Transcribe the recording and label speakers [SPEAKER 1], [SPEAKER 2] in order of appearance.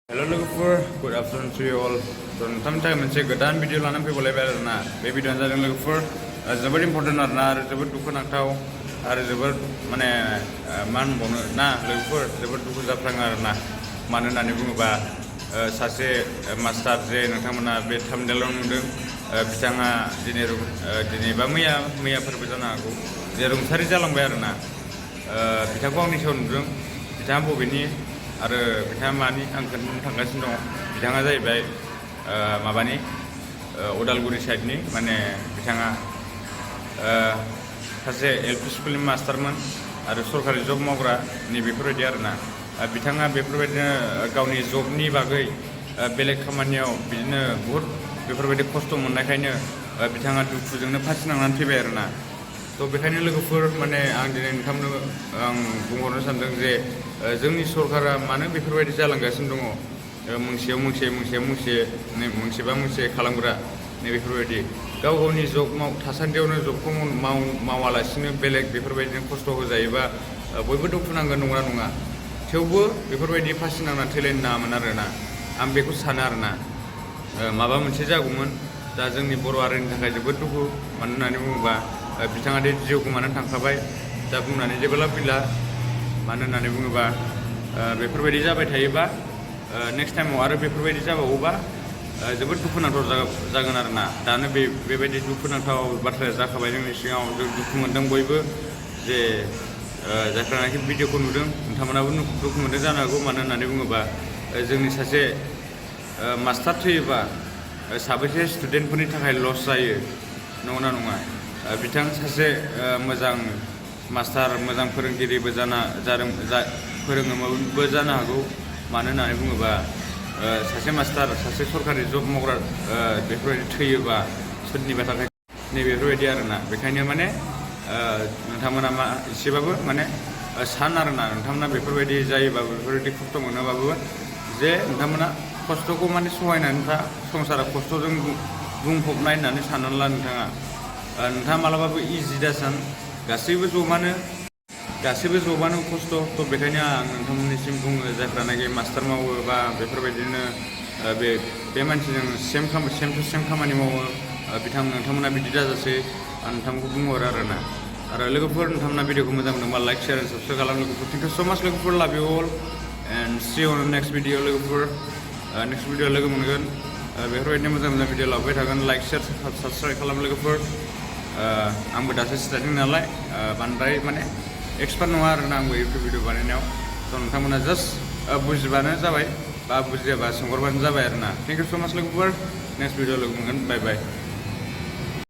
[SPEAKER 1] Hello logofer, good afternoon to you all. Nonton tayo moनसे गोदान video लानानै फैबावलायबाय आरोना बे भिडिअआनो जादों लोगोफोर जोबोद इम्पर्टेन्ट आरोना आरो जोबोद दुखुनांथाव आरो जोबोद माने मा होनबावनो ना लोगोफोर जोबोद दुखु जाफ्लाङो आरोना मानो होननानै बुङोबा सासे मास्टार जे नोंथांमोना बे थाम्बनेलाव नुदों बिथाङा दिनै बा मैयाफोरबो जानो हागौ जे रुंसारि जालांबाय आरोना बिथांखौ आंनि सायाव नुदों बिथाङा बबेनि आरो बिथाङा मानि आं खोन्थानो थांगासिनो दङ बिथाङा जाहैबाय माबानि उदालगुरि साइडनि माने बिथाङा सासे एलपि स्कुलनि मास्टारमोन आरो सरकारि जब मावग्रा नै बेफोरबायदि आरोना बिथाङा बेफोरबायदिनो गावनि जबनि बागै बेलेग खामानियाव बिदिनो बहुद बेफोरबायदि खस्थ' मोननायखायनो बिथाङा दुखुजोंनो फासिनांनानै फैबाय आरोना थ' बेखायनो लोगोफोर माने आं दिनै नोंथांनो आं बुंहरनो सानदों जे जोंनि सरकारा मानो बेफोरबायदि जालांगासिनो दङ मोनसेयाव मोनसे खालामग्रा नै बेफोरबायदि गाव गावनि जब थासान्दियावनो जबखौ मावालासिनो बेलेग बेफोरबायदिनो खस्थ' होजायोबा बयबो दुखु नांगोन नंगौना नङा थेवबो बेफोरबायदि फासि नांना थैलायनो नाङामोन आरोना आं बेखौ सानो आरोना माबा मोनसे जागौमोन दा जोंनि बर' हारिनि थाखाय जोबोद दुखु मानो होननानै बुङोबा बिथाङा दि जिउ गोमानानै थांखाबाय दा बुंनानै जेबो लाब गैला मानो होननानै बुङोबा बेफोरबायदि जाबाय थायोबा नेक्स्ट टाइमाव आरो बेफोरबायदि जाबावोबा जोबोद दुखुनांथाव जागोन आरोना दानो बेबायदि दुखुनांथाव बाथ्राया जाखाबाय जोंनि सिगाङाव जों दुखु मोनदों बयबो जे जायफ्रानाखि भिडिअखौ नुदों नोंथांमोनाबो दुखु मोनदों जानो हागौ मानो होननानै बुङोबा जोंनि सासे मास्टार थैयोबा साबैसे स्टुडेन्टफोरनि थाखाय लस जायो नंगौना नङा बिथां सासे मोजां मास्टार मोजां फोरोंगिरिबो फोरोङोमोनबो जानो हागौ मानो होननानै बुङोबा सासे मास्टार सासे सरकारि जब मावग्रा बेफोरबायदि थैयोबा सोरनिबा थाखाय नैबेफोरबायदि आरोना बेखायनो माने नोंथांमोना एसेबाबो माने सान आरोना नोंथांमोना बेफोरबायदि जायोबा बेफोरबायदि खस्थ' मोनोबाबो जे नोंथांमोना खस्थ'खौ माने सहायनानै था संसारा खस्थ'जों बुंफबनाय होननानै साननानै ला नोंथाङा मालाबाबो इजि दासान गासैबो जबानो खस्थ' थ' बेखायनो आं नोंथांमोननिसिम बुङो जायफ्रानाखि मास्टार मावो बा बेफोरबायदिनो बे मानसिजों सेम टु सेम खामानि मावो नोंथांमोना बिदि दाजासै आं नोंथांखौ बुंहरो आरोना आरो लोगोफोर नोंथांमोना भिडिअखौ मोजां मोनदोंबा लाइक शेयार एन्ड साबस्क्राइब खालाम लोगोफोर थेंक इउ स' माच लोगोफोर love you all and see you on next video लोगोफोर नेक्स्ट भिडिअ लोगो मोनगोन बेफोरबायदिनो मोजां भिडिअ लाबोबाय थागोन लाइक शेयार साबस्क्राइब खालाम लोगोफोर आंबो दासो स्टार्टिं नालाय बांद्राय माने एक्सपार्ट नङा आरोना आंबो इउटुब भिडिअ बानायनायाव थ' नोंथांमोना जास्ट बुजिबानो जाबाय बा बुजियाबा सोंहरबानो जाबाय आरोना थेंक इउ स' माच लोगोफोर नेक्स्ट भिडिअ लोगो मोनगोन बाय बाय